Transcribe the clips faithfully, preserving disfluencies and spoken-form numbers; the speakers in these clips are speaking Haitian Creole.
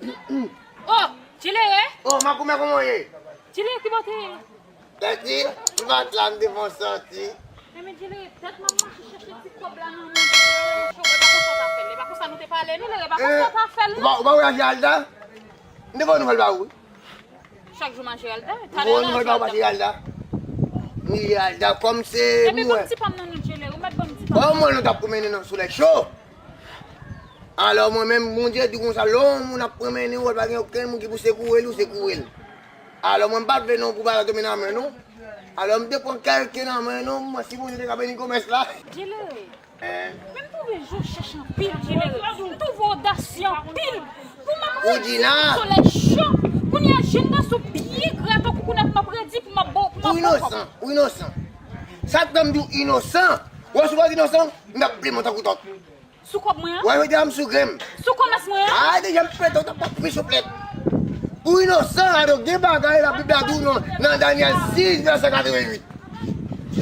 Oh, Djelere! Oh, Makoumè, kòman w ye? Djelere, ki bò w te ye? Tèt li, m pa t la, m te fè yon sòti. Enben, Djelere, dat m ap mache chèche ti kòb la nan men m, e pa konsa w ta fè l, e pa konsa nou te pale, non, Djelere, e pa konsa w ta fè l, non. Ou pa, ou pa wè Geralda? M te ba w nouvèl ba ou wi. Chak jou m a Geralda. Talè a Geralda. Bon, nou pa pase Geralda. Ni Geralda, kòm se mwen. Epi ban m ti pa m nan nou, Djelere, ou mèt ban m ti pa m. Bon, mwen, nou t ap pwomennen nan solèy cho. Alò, mwen menm, Bondye di konsa, lè yon moun ap pwomennen, ou wè pa gen okenn moun ki pou sekoure l, ou sekoure l. Alò, mwen, m pa t vle non pou bagay tonbe nan men nou. Alò, m te pran kèlke nan men nou, mwen, si Bondye te ka beni komès la. Djelere. Men m twouve je w chèch anpil, Djelere. M twouve w odasye anpil. Pou m ap redi nan solèy cho. Kounye a, je m nan sou byen gra tankou kounèt m ap redi pou m ap ba w, pou m ap ba w kòb. Ou inosan, ou inosan. Sa k fè m di w inosan? Ou wè si w pa t inosan, m t ap plimen w tankou tòt. Sou kòb mwen an? Ou wè, mete dam sou grenn. Sou kòmès mwen an? A, deja m pete w, t ap pran plis souflèt. Ou inosan, alò gen bagay Labib la di w nan, nan Danyèl sis, vèsè katreventuit.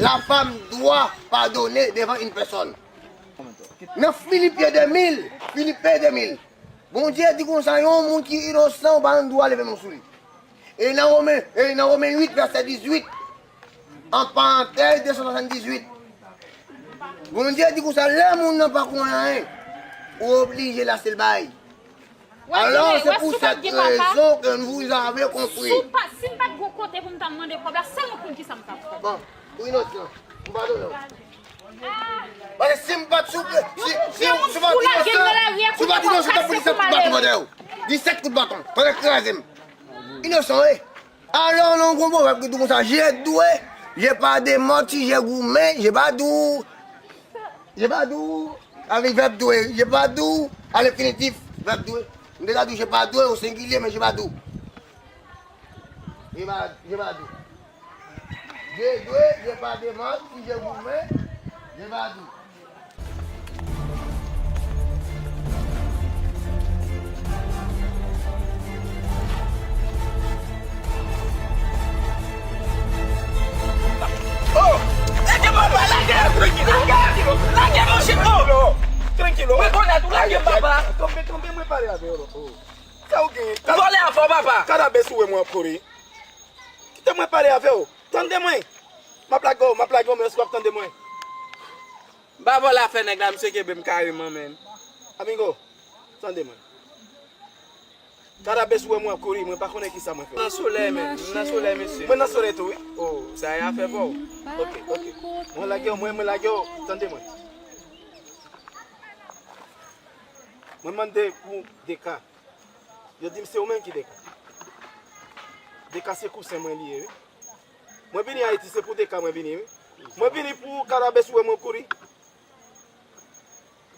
La femme doit pardonner devant une personne. Nan Filipyen de mil, Filipen de mil, Bondye di konsa, yon moun ki inosan, ou pa gen dwa leve men w sou li. E nan Women, e nan Women uit, vèsè dizuit, an parantèz, de san swasanndizuit, Bondye di konsa, lè moun nan pa konnen anyen, ou oblije lase l bay. Alors, c'est pour cette raison que vous avez compris. Si m pa t gon kote pou m ta mande kòb la, sèlman pou kisa m t ap fè? Bon, ou inosan. M padone w. Paske si m pa t souple, si, si, si m pa t inosan, si m pa t inosan, t ap pran disèt kout baton pandan yo. Disèt kout baton, pandan kraze m. Inosan, wi. Alò, nan yon gwo pwovèb ki di konsa, je dois, je pas de menti, je gourmand, je pas doux. Je pas doux, avec verbe doit, je pas doux, à l'infinitif, verbe doit. M te ka di je pas doux au singulier, men je pas doux. Je pas, je pas doux. Je dois, je pas de menti, je gourmand, je pas doux. Oh! Lage papa, lage! Lage! Lage, monchè! Oh! Trankilo! Mwen konèt ou lage papa! Kanpe, kanpe, mwen pale avè w. Oh. Sa ou genyen? Vòlè a fò, papa! Kadabès ou wè mwen ap kouri. Kite mwen pale avè w. Tande mwen! M ap lage w, m ap lage w, men èske w ap tande mwen? M pa vòlè afè nèg la, misye kenbe m kareman, menn. Amigo, tande mwen. Kadabès ou wè mwen ap kouri, mwen pa konnen kisa mwen fè. Nan solèy, menn. M nan solèy, mesye. Mwen nan solèy tou, wi. Oh, sa e afè pa w. Ok, ok. Mwen lage w, mwen, mwen lage w. Tande mwen. Mwen mande pou de ka. Yo di m se ou menm ki de ka. De ka se kouzen mwen li ye, wi. Mwen vini Ayiti, se pou de ka mwen vini, wi. Mwen vini pou Kadabès ou wè mwen kouri.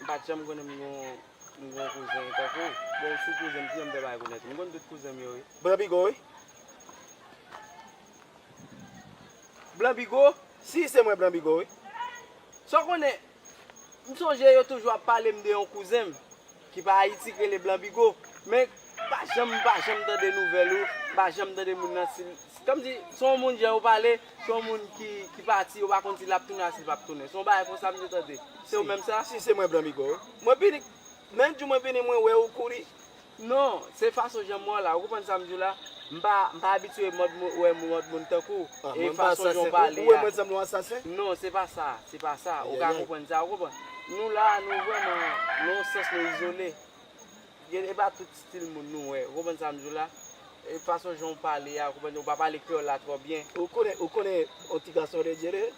M pa t janm konnen m gon, m gon kouzen tankou w. Bon, si kouzen m, si m te bay konnen tou. M konn tout kouzen m yo, wi. Blan Bigo, wi. Blan Bigo? Si, se mwen Blan Bigo, wi. Sa w konnen, m sonje yo toujou ap pale m de yon kouzen m ki pa Ayiti k rele Blan Bigo. Men, pa janm, m pa janm tande nouvèl ou, m pa janm tande moun nan si, kòmsi, se yon moun jan yo pale, se yon moun ki, ki pati, yo pa konn si l ap tounen a si l p ap tounen. Se yon bagay konsa m te tande. Se ou menm sa? Si, se mwen Blan Bigo, wi. Mwen vini, menm jou mwen vini, mwen wè ou kouri. Non, se fason jan m wè w la, ou konprann sa m di w la? M pa, m pa abitye mòd moun, wè mòd moun tankou w. E fason jan w pale a. Ou wè mwen sanble yon asasen? Non, se pa sa, se pa sa. Ou ka konprann sa, ou konprann? Nou la, nou vrèman, nan yon sans, nou izole. E pa tout stil moun nou wè, ou konprann sa m di w la? E fason jan w pale a, ou konprann, ou pa pale kreyòl la twò byen. Ou konnen, ou konnen yon ti gason rele Djelere?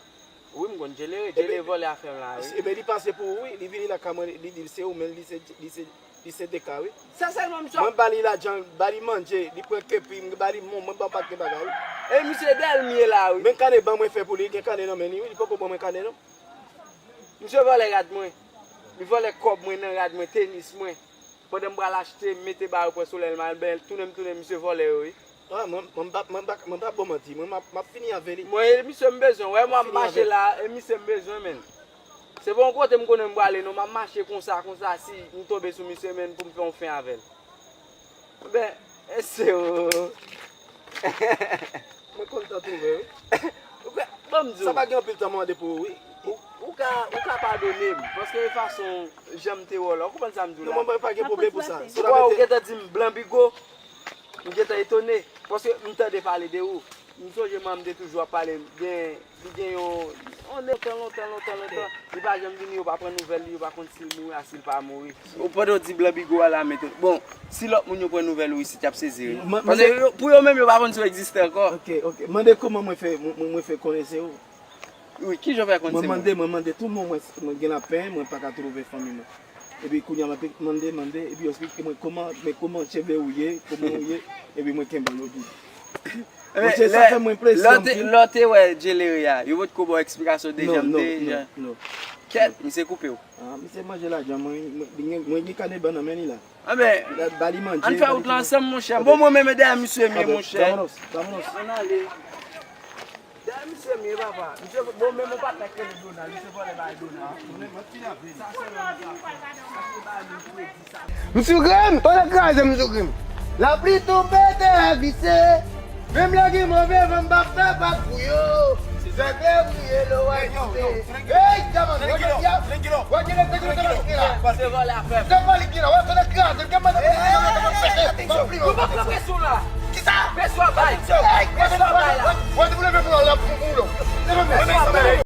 Wi, m konn Djelere. Djelere vòlè afè m la, wi. Ebyen, li pase pou ou, wi. Li vini lakay mwen, li di se ou, men li se, li se, li se de ka, wi. Sa sèlman, misye. Mwen ba li lajan, ba li manje, li pran kepi, mwen ba li mon, mwen ba w pa t gen bagay, wi. E misye dèyè l m ye la, wi. Men kanè ban mwen fè pou li, gen kanè nan men li, wi. Li poko ban mwen kanè, non. Misye vòlè rad mwen. Li vòlè kòb mwen nan rad mwen, tenis mwen. Pandan m pral achte, m mete ba yo pran solèy, m al bèl, tounen m tounen misye vòlè yo, wi. Ah, mwen, mwen pa, mwen pa, mwen pa ba w manti, mwen m ap, m ap fini avè li. Mwen, e misye m bezwen, wè mwen ap mache la, e misye m bezwen, menn. Se pa yon kote m konnen m prale, non, m ap mache konsa, konsa, si m tonbe sou misye, menn, pou m fè yon fen avè l. Ben, e se ou. Mwen kontan twouve w, wi. Ou ka, ban m di w. Sa pa gen anpil tan mwen mande pou ou, wi. Ou, ou ka, ou ka padone m, paske e fason, jan m te wè w la. Ou konprann sa m di w la? Non, mwen pa gen pwoblèm pou sa. Ou wè, ou gentan di m blan bigo. M gentan etone. Paske m tande pale de ou. M sonje manman m te toujou ap pale gen, li gen yon, yon lontan, lontan, lontan, lontan. Li pa janm vini, yo pa pran nouvèl li, yo pa konn si l mouri a si l pa mouri. Ou pandan w di blan bigo a la, men bon, si lòt moun yo pran nouvèl ou isit, y ap sezi wi. Paske pou yo menm, yo pa konn si w egziste ankò. Ok, ok. Mande kòman mwen fè, mwen, mwen fè konnen se ou. Wi, kijan w fè konn se mwen? Mwen mande, mwen mande tou moun mwen, mwen gen lapenn, mwen pa ka twouve fanmi mwen. Epi kounye a mwen te mande, mande, epi yo eksplike mwen kòman, men kòman cheve ou ye, kòman ou ye, epi mwen kenbe l otou. Monchè, sa fè mwen enpresyon anpil. Lè w te wè Djelere a, yo potko ba w eksplikasyon de jan m te, jan. Kèt, misye koupe w. Ah, misye manje lajan mwen, mwen gen kane ban nan men li la. Anben, ann fè wout la ansanm, monchè. Bon, mwen menm, e dèyè misye m ye, monchè. Ann ale. Dèyè misye m ye, papa. Misye, bon, menm yon patnè k rele Donald. Misye vòlè bay Donald. M sou grenn, tonnè kraze m sou grenn. Lapli tonbe, tè a glise. Menm lè gen move van, m p ap fè vag pou yo. Fè fevriye, lo a kite. Ey, gaman, wè jodi a. Wè jodi a, se ki nou te la. Se vòlè a fè. Se vòlè ki la, wè, tonnè kraze m, gen mande pou li, gen mande pou li, gen mande pou li. Ou pa fè presyon la. Kisa? Presyon bay. Presyon bay la. Wè, se pou leve pou la, pou, pou, pou. Leve men.